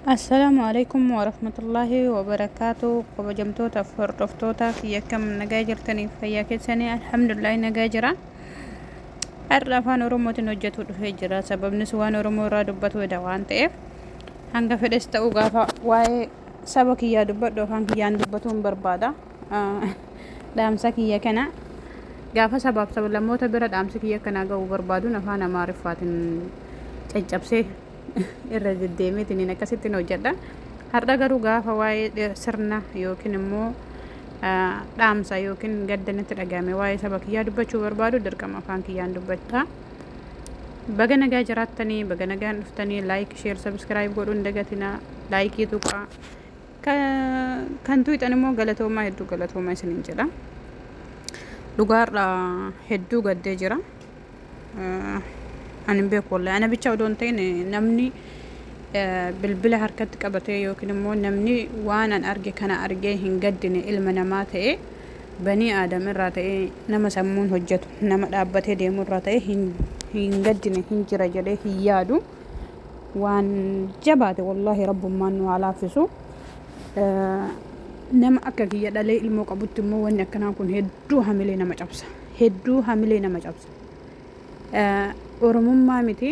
Assalaamu alaikum warahmatullaahi wabarakaatu. Kabajamtootaaf hordoftoota kiyya, akkam nagaa jirtaniif fayyaa keessanii? Alhamdulillaahi, nagaa jira. Har'a afaan Oromootiin hojjetuu dhufee jira. Sababnis waan Oromoo irraa dubbatu eda waan ta'eef, hanga fedhes ta'uu gaafa waa'ee saba kiyyaa dubbadhu afaan kiyyaan dubbatuun barbaada. Dhaamsa kiyya kana gaafa sabaaf sablammoota bira dhaamsi kiyya akkanaa ga'uu barbaaduun afaan Amaariffaatiin caccabsee irra deddeemeetiin akkasittiin hojjedha. Har'a garuu gaafa waa'ee sirna yookiin immoo dhaamsa yookiin gadda natti dhagahame waa'ee saba kiyyaa dubbachuu barbaadu, dirqama afaan kiyyaan dubbadha. Baga nagaa jiraattanii, baga nagaan dhuftanii. Like, share, subscribe godhuun dagatinaa. Likeii tuqaa. Kan tuqxan immoo galatoomaa, hedduu galatoomaa isiniin jedha. Dhugaarraa hedduu gaddee jira. Ani hin beeku wallahi. Ana bicha odoo hin ta'in, namni bilbila harkatti qabatee yookiin immoo namni waan an arge kana argee hin gaddine ilma namaa ta'e, banii aadam irraa ta'e, nama sammuun hojjetu, nama dhaabbatee deemu irraa ta'e hin gaddine hin jira jedhee hin yaadu. Waan jabaate wallaahi, rabbummaan nu haa laaffisu. Nama akka kiyya dhalee ilmoo qabutti immoo wanni akkanaa kun hedduu hamilee nama cabsa. Hedduu hamilee nama cabsa. Oromummaa miti,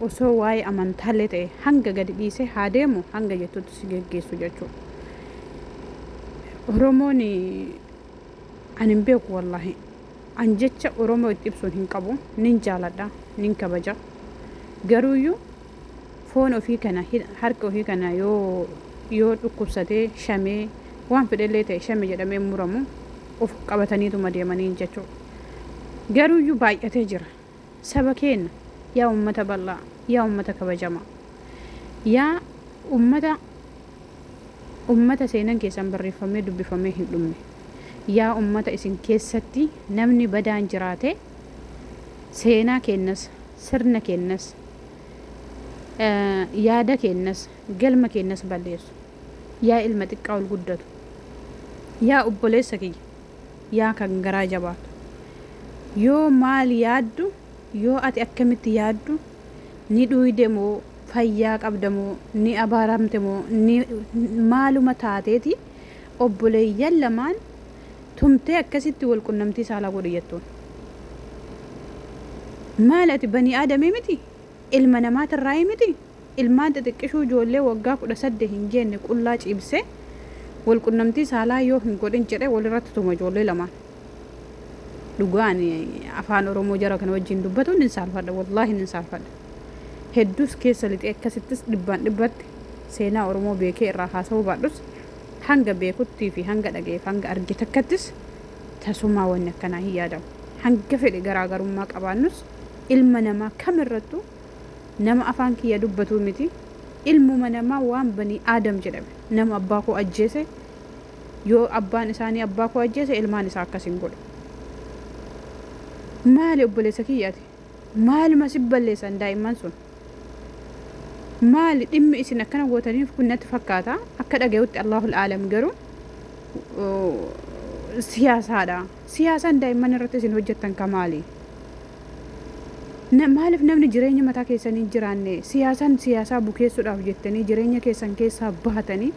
osoo waa'ee amantaallee ta'e hanga gadi dhiisee haa deemu hanga jettutti si geggeessu jechuudha. Oromoon ani hin beeku wallaahi. An jecha Oromoo itti ibsuun hin qabu. Nin jaaladha, nin kabaja. Garuuyyuu foon ofii kana, harka ofii kana yoo dhukkubsatee shamee, waan fedhellee ta'e shame jedhamee muramu of qabataniituma deemanii jechuudha. Garuuyyuu baay'atee jira. Saba keenya, yaa ummata bal'aa, yaa ummata kabajamaa, yaa ummata seenan keessan barreeffamee dubbifamee hin dhumne, yaa ummata isin keessatti namni badaan jiraate seenaa keennas, sirna keennas, yaada keennas, galma keennas balleessu, yaa ilma xiqqaa ol guddatu, yaa obboleessa kiyya, yaa kan garaa jabaatu, yoo maal yaaddu, yoo ati akkamitti yaaddu, ni dhuyde moo, fayyaa qabda moo, ni abaaramte moo, ni maaluma taateeti obboleeyyan lamaan tumtee akkasitti wal qunnamtii saalaa godhi jettuun? Maal, ati banii aadamii miti? Ilma namaatirraayii miti? Ilmaan xixiqqishuu, ijoollee waggaa 18 hin geenne qullaa ciibsee wal qunnamtii saalaa yoo hin godhin jedhee walirratti tuma ijoollee lamaan. Dhugaan afaan Oromoo jara kana wajjin dubbatuun nin saalfadha, wallaahi nin saalfadha. Hedduus keessa lixee akkasittis dhibbaan dhibbatti seenaa Oromoo beekee irraa haasa'uu baadhus, hanga beekuttii fi hanga dhaga'eef hanga arge takkattis tasumaa wanni akkanaa hin yaadamu. Hanga fedhe garaagarummaa qabaannus, ilma namaa kamirrattuu, nama afaan kiyya dubbatuu miti, ilmuma namaa waan banii aadam jedhame, nama abbaa koo ajjeese, yoo abbaan isaanii abbaa koo ajjeese ilmaan isaa akkas hin godhu. Maali obboleessa kiyya, ati maaluma si balleessan daa'imman sun? Maali dhimmi isin akkana gootaniif? Kun natti fakkaata akka dhaga'utti, Allahul aalam, garuu siyaasaadha. Siyaasaan daa'imman irratti isin hojjettan ka maali? Maaliif namni jireenya mataa keessanii hin jiraanne, siyaasaan siyaasaa bukeessuudhaaf jettanii jireenya keessan keessaa baatanii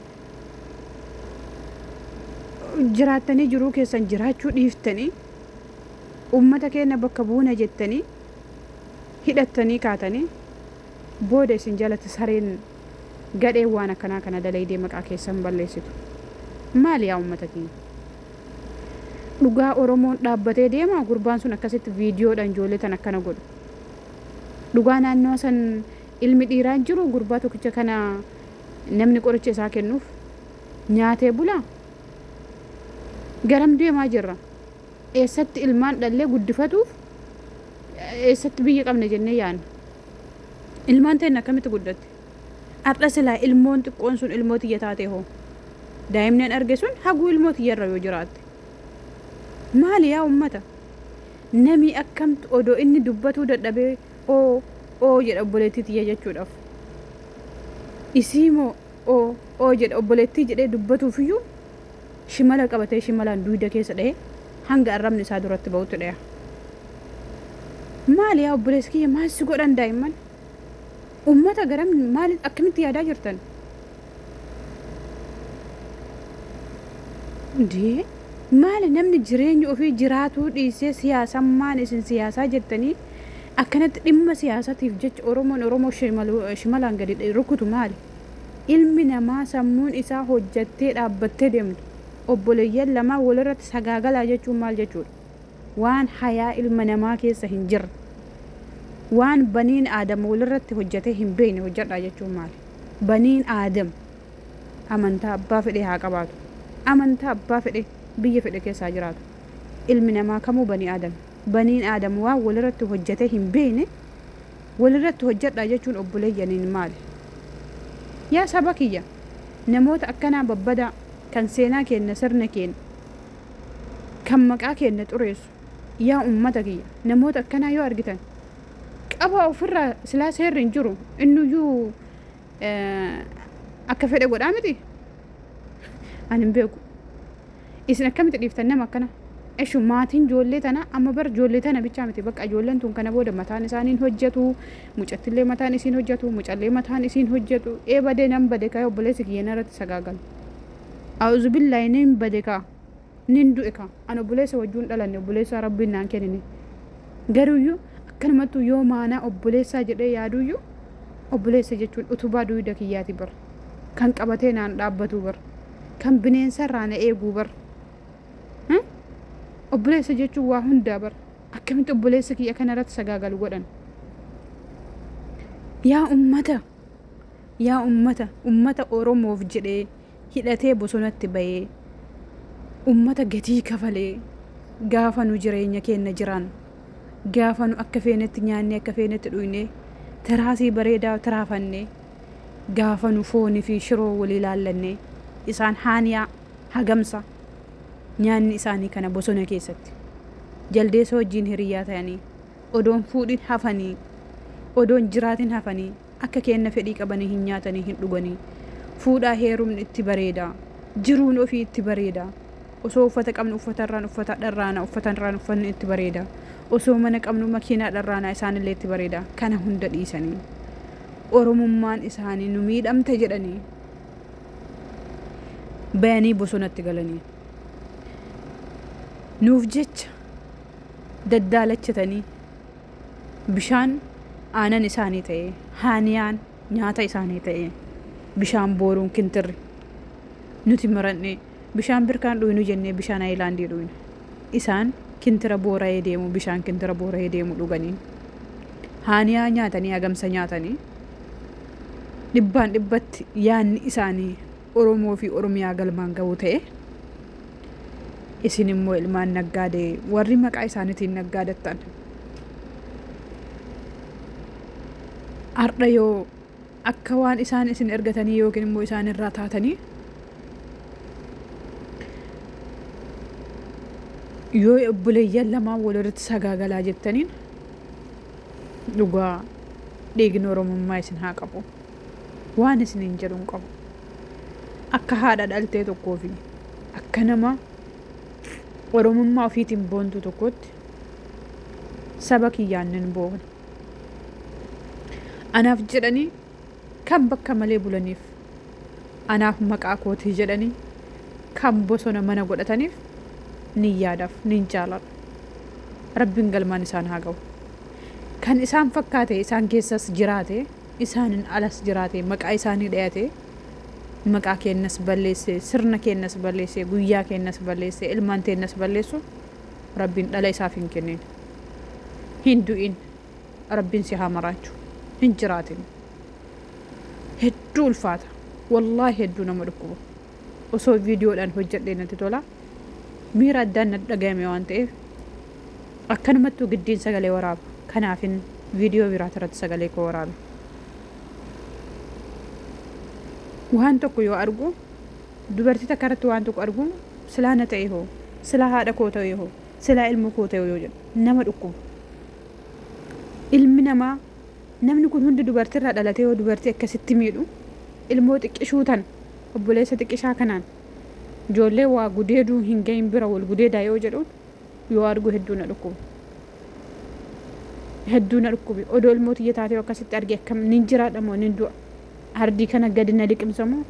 jiraattanii, jiruu keessan jiraachuu dhiiftanii, ummata keenya bakka buuna jettanii hidhattanii kaatanii, booda isin jalatti sareen gadheen waan akkanaa kana dalaydee maqaa keessan balleessitu? Maali yaa ummata keenya? Dhugaa Oromoon dhaabbatee deema. Gurbaan sun akkasitti viidiyoodhaan ijoollee tan akkana godhu, dhugaa naannoo san ilmi dhiiraa hin jiru? Gurbaa tokkicha kana namni qoricha isaa kennuuf nyaatee bulaa. Garam deemaa jirra? Eessatti ilmaan dhallee guddifatuuf, eessatti biyya qabna jennee yaadna? Ilmaan ta'in akkamitti guddatti? Har'a silaa ilmoon xiqqoon sun ilmoo tiyya taate hoo? Daa'imni an arge sun haguu ilmoo tiyyarra yoo jiraatte. Maali yaa ummata? Namni akkamtu odoo inni dubbatuu dadhabee oo oo jedha obboleettii tiyya jechuudhaaf. Isii moo oo oo jedha obboleettii jedhee dubbatuufiyyuu shimala qabatee, shimalaan duyda keessa dhahee hanga arrabni isaa duratti ba'utti dhaya. Maali yaa obboleessi kiyya, maal si godhan daa'imman? Ummata garam, maal, akkamitti yaadaa jirtan? Indee maali namni jireenya ofii jiraatuu dhiisee siyaasammaan isin siyaasaa jettanii akkanatti dhimma siyaasatiif jecha Oromoon Oromoo shimalaan gadi rukutu maali? Ilmi namaa sammuun isaa hojjattee dhaabbattee deemtu obboleeyyan lamaan walirratti sagaagalaa jechuun maal jechuudha? Waan hayaa ilma namaa keessa hin jirre, waan baniin Aadam walirratti hojjatee hin beekne hojjadhaa jechuun maali? Baniin Aadam amantaa abbaa fedhee haa qabaatu. Amantaa abbaa fedhe biyya fedhe keessa haa jiraatu. Ilmi namaa kamuu banii Aadami. Baniin Aadam waan walirratti hojjatee hin beekne walirratti hojjadhaa jechuun obboleeyyaniin maali? Yaa saba kiyya, namoota akkanaa babbadaa kan seenaa keenna, sirna keenna, kan maqaa keenna xureessu, yaa ummata kiyya, namoota akkanaa yoo argitan qabaa ofirraa. Silaa seerri hin jiru, innuyyuu akka fedhe godhaa miti. Ani hin beeku, isin akkamitti dhiiftan nama akkana? Eshu maatiin ijoollee tana amma bar ijoollee tana bichaa miti, bakka ijoolleen tun kana booda mataan isaaniin hojjetu, mucattillee mataan isiin hojjetu, mucallee mataan isiin hojjetu. Ee badee nan bade kaa, obboleessi kiyya narratti sagaagalu. A'uzubillahi, nin bade kaa, nin du'e kaa. An obboleessa wajjuun dhalanne, obboleessaa Rabbiin naan kennine. Garuuyyuu akkanumattuu yoo maanaa obboleessaa jedhee yaaduyyuu, obboleessa jechuun utubaa duyda kiyyaati bar, kan qabatee naan dhaabbatuu bar, kan bineensarraa na eeguu bar. Obboleessa jechuun waa hundaa bar. Akkamitti obboleessa kiyya kana irratti sagaagalu godhan? Yaa ummata, yaa ummata, ummata Oromoof jedhee hidhatee bosonatti bahee, ummata gatii kafalee, gaafa nu jireenya keenna jiraan, gaafa nu akka feenetti nyaannee, akka feenetti dhuynee, tiraasii bareedaa tiraafannee, gaafa nu foonii fi shiroo walii laallannee, isaan haaniyaa hagamsa nyaanni isaanii kana. Bosona keessatti jaldeessa wajjiin hiriyyaa ta'anii, odoon fuudhin hafanii, odoon jiraatin hafanii, akka keenna fedhii qabanii hin nyaatanii, hin dhuganii. Fuudhaa heerumni itti bareeda, jiruun ofii itti bareeda. Osoo uffata qabnu uffatarraan uffata dharraana, uffatarraan uffanni itti bareeda. Osoo mana qabnu makiinaa dharraana, isaanillee itti bareeda. Kana hunda dhiisanii, Oromummaan isaanii nu miidhamte jedhanii bayanii bosonatti galanii, nuuf jecha daddaalachatanii, bishaan aanan isaanii ta'ee, haaniyaan nyaata isaanii ta'ee, bishaan booruun kintirri. Nuti maranne bishaan birkaan dhuynu jennee bishaan ayilaandii dhuyna. Isaan kintira boora'ee deemu, bishaan kintira boora'ee deemu dhuganii, haaniyaa nyaatanii, hagamsa nyaatanii, dhibbaan dhibbatti yaanni isaanii Oromoo fi Oromiyaa galmaan ga'uu ta'e. Isin immoo ilmaan naggaadee warri maqaa isaaniitiin naggaadattan, har'a yoo akka waan isaan isin ergatanii yookiin immoo isaan irraa taatanii yoo obboleeyyan lamaan wal irratti sagaagalaa jettaniin, dhugaa dhiigni Oromummaa isin haa qabu. Waan isiniin jedhu hin qabu. Akka haadha dhaltee tokkoo fi akka nama Oromummaa ofiitiin boontu tokkotti saba kiyyaan nin boona. Anaaf jedhanii kan bakka malee bulaniif, anaaf maqaa kootii jedhanii kan bosona mana godhataniif nin yaadaaf, nin jaaladha. Rabbiin galmaan isaan haa ga'u. Kan isaan fakkaate isaan keessas jiraate, isaanin alas jiraate, maqaa isaanii dhayate, maqaa keennas balleesse, sirna keennas balleesse, guyyaa keennas balleesse, ilmaan teennas balleessu, Rabbiin dhala isaaf hin kennin. Hin du'in. Rabbiin si haa maraachu. Hin jiraatin. Hedduu ulfaata. Wallaahi hedduu nama dhukkuba. Osoo viidiyoodhaan hojjedhee natti tola. Miira addaan natti dhagayame waan ta'eef akkanumattuu giddiin sagalee waraaba. Kanaafin viidiyoo biraati irratti sagalee koo waraabe. Waan tokko yoo argu, dubartii takka irratti waan tokko argu, silaa na ta'e hoo, silaa haadha koo ta'e hoo, silaa ilma koo ta'e yoo jedhu nama dhukkuba. Ilmi namaa namni kun hundi dubartiirraa dhalatee yoo dubartii akkasitti miidhu, ilmoo xiqqishuu tan obboleessa xiqqishaa kanaan ijoollee waa gudeeduu hin gahin bira wal gudeedaa yoo jedhu yoo argu hedduu na dhukkuba. Hedduu na dhukkubi. Odoo ilmoo tiyya taatee akkasitti arge akkam nin jiraadha moo nin du'a? Ardii kana gadi na liqimsa moo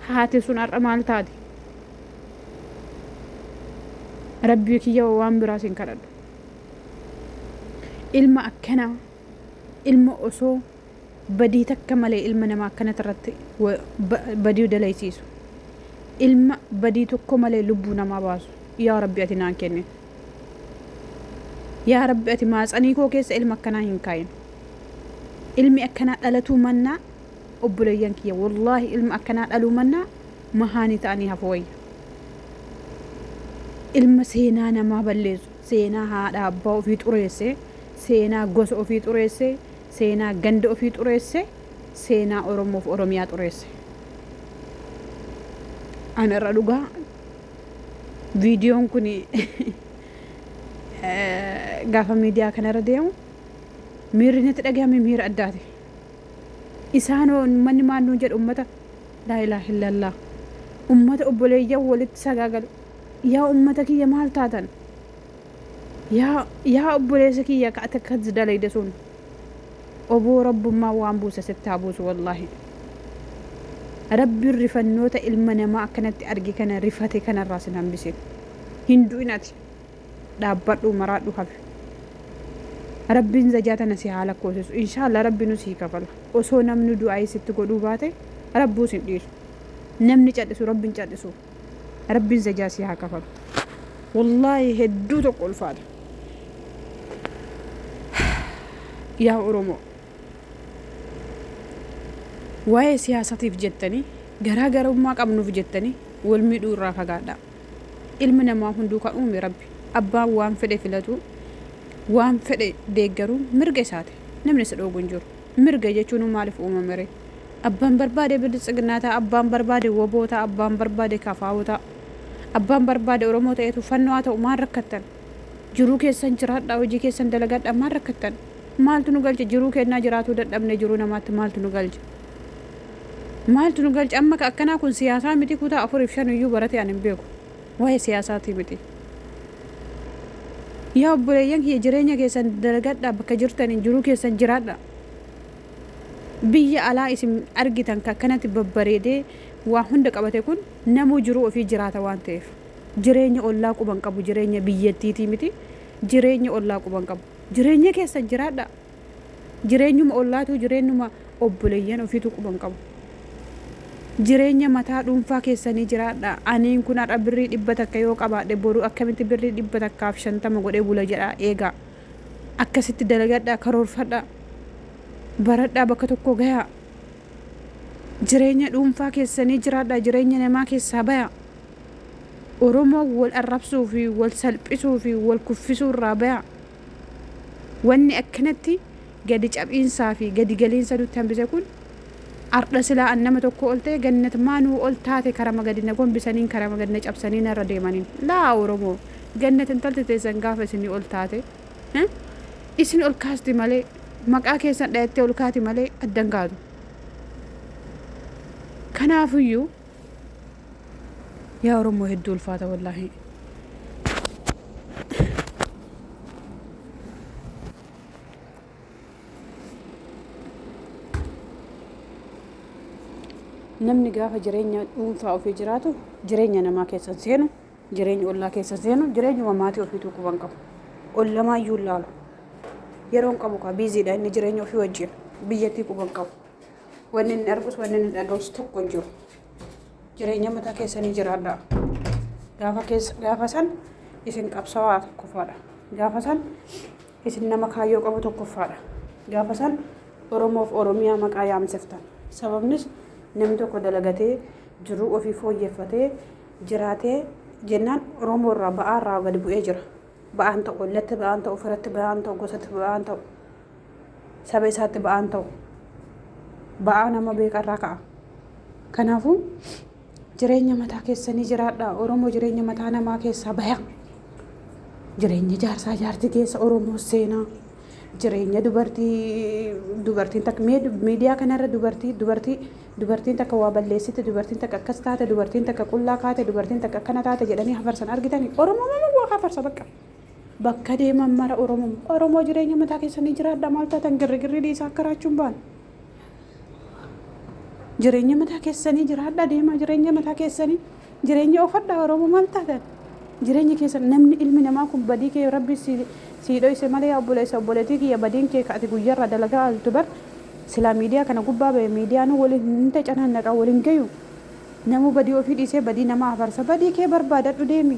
haati sun har'a maal taati? Rabbii kiyya waan biraa sin kadhadhu. Ilma akkanaa ilma osoo badii takka malee ilma namaa akkanatti irratti badii dalaysiisu. Ilma badii tokko malee lubbuu namaa baasu. Yaa Rabbi ati naan kennin. Yaa Rabbi ati maatsanii koo keessa ilma akkanaa hin kaayin. Ilmi akkanaa dhalatuu mannaa obboleeyyan kiyya wallaahi ilma akkanaa dhaluu mannaa mahaanii ta'anii hafu wayya. Ilma seenaa namaa balleessu, seenaa haadha abbaa ofii xureesse, seenaa gosa ofii xureesse, seenaa ganda ofii xureesse, seenaa Oromoof Oromiyaa xureesse. Ani irra dhugaa viidiyoon kun gaafa miidiyaa kanarra deemu miirri natti dhagahame miira addaati. Isaanoo ummanni maal nuun jedhu ummata laa ilaaha illallah. Ummata obboleeyyan walitti sagaagalu. Yaa ummata kiyya maal taatan? Yaa yaa obboleessa kiyya ka ati akkas dalayde sun. Oboo rabbummaa waan buuse sitti haa buusu wallaahi. Rabbiin rifannoota ilma namaa akkanatti arge kana rifate kanarraa sin hambisin. Hin du'in ati. Dhaabbadhuu maraadhu hafi. Rabbiin zajaa tana si haa lakkoosisu. Inshaallah Rabbi nu sii kafala. Osoo namni du'aayii sitti godhuu baate Rabbuu sin dhiisu. Namni cal'isu Rabbiin cal'isu. Rabbiin zajaa si haa kafalu. Wallaahi hedduu tokko ulfaata. Yaa Oromoo. Waa'ee siyaasatiif jettanii garaa garummaa qabnuuf jettanii wal miidhuu irraa fagaadhaa. Ilmi namaa hunduu kan uume Rabbi. Abbaan waan fedhe filatuu, waan fedhe deeggaruun mirga isaati. Namni isa dhoogu hin jiru. Mirga jechuunuu maaliif uumame ree? Abbaan barbaade Biltsiginnaa ta'a, abbaan barbaade wbo ta'a, abbaan barbaade KFO ta'a. Abbaan barbaade Oromoo ta'eetu fannoo haa ta'u maal rakkattan? Jiruu keessan jiraadhaa, hojii keessan dalagadhaa maal rakkattan? Maaltu nu galche jiruu keennaa jiraatuu dadhabne jiruu namaatti maaltu nu galche? Maaltu nu galche amma ka akkanaa kun siyaasaa miti kutaa 4 fi 5 iyyuu barate ani hin beeku. Waa'ee siyaasaatii miti. Yaa obboleeyyan kiyya jireenya keessan dalagadhaa bakka jirtaniin jiruu keessan jiraadhaa. Biyya alaa isin argitan ka akkanatti babbareedee waa hunda qabate kun namuu jiruu ofii jiraata waan ta'eef. Jireenya ollaa quba hin qabu jireenya biyyattiitii miti jireenya ollaa quba hin qabu. Jireenya keessan jiraadhaa. Jireenyuma ollaatuu jireenyuma obboleeyyan ofiituu quba hin qabu. Jireenya mataa dhuunfaa keessanii jiraadhaa. Aniin kun har'a birrii 100 yoo qabaadhe boru akkamitti birrii 150 godhee bula jedhaa eegaa. Akkasitti dalagadhaa karoorfadhaa. Baradhaa bakka tokko gayaa. Jireenya dhuunfaa keessanii jiraadhaa jireenya namaa keessaa bayaa. Oromoo wal arrabsuu fi wal salphisuu fi wal kuffisuu irraa bayaa. Wanni akkanatti gadi caphiinsaa fi gadi galiinsa nutti hambise kun ardha silaa an nama tokkoo ol ta'e gannat maa nuu ol taate karama gadi na gombisaniin karama gadi na cabsanii narra deemaniin laa Oromoo gannat intalti teessan gaafa isinii ol taate isin ol kaasti malee maqaa keessan dhayattee ol kaati malee addan kaatu. Kanaafuyyuu yaa Oromoo hedduu ulfaata wallaahi. Namni gaafa jireenya dhuunfaa ofii jiraatu jireenya namaa keessa hin seenu, jireenya ollaa keessa hin seenu, jireenyuma maatii ofiituu quba hin qabu. Ollamaayyuu hin laalu. Yeroo hin qabu kaa biiziidha inni jireenya ofii wajjin biyyattii quba hin qabu. Wanni inni argus wanni inni dhaga'us tokko hin jiru. Jireenya mataa keessanii jiraadhaa. Gaafa keessa gaafa san isin qabsawaa tokkoffaadha. Gaafa san isin nama kaayyoo qabu tokkoffaadha. Gaafa san Oromoof Oromiyaa maqaa yaamsiftan. Sababnis namni tokko dalagatee jiruu ofii fooyyeffatee jiraatee jennaan Oromoo irraa ba'aa irraa gadi bu'ee jira. Ba'aan ta'u ollatti ba'aan ta'u firatti ba'aan ta'u gosatti ba'aan ta'u saba isaatti ba'aan ta'u ba'aa nama beekarraa ka'a. Kanaafuu jireenya mataa keessanii jiraadhaa. Oromoo jireenya mataa namaa keessaa baya. Jireenya jaarsaa jaartii keessa Oromoo seenaa. Jireenya dubartii dubartiin takka miidiyaa kanarra dubartii dubartii dubartiin takka waa balleessite dubartiin takka akkas taate dubartiin takka qullaa kaate dubartiin takka akkana taate jedhanii hafarsan argitanii Oromoo mama waa hafarsa bakka. Bakka deeman mara Oromoo Oromoo jireenya mataa keessanii jiraadhaa maal taatan girrigirrii dhiisaa akka raachuun baan. Jireenya mataa keessanii jiraadhaa deemaa jireenya mataa keessanii jireenya oofadhaa Oromoo maal taatan. Jireenya keessa namni ilmi namaa kun badii kee rabbi si sii dhoyse malee yaa obboleessa obboleetii kiyya badiin kee ka ati guyyarraa dalagaa ooltu bar silaa miidiyaa kana gubbaa bahe miidiyaanuu wal hin tacanannaqa wal hin gayu. Namuu badii ofii dhiisee badii namaa afarsa. Badii kee barbaadadhu deemi.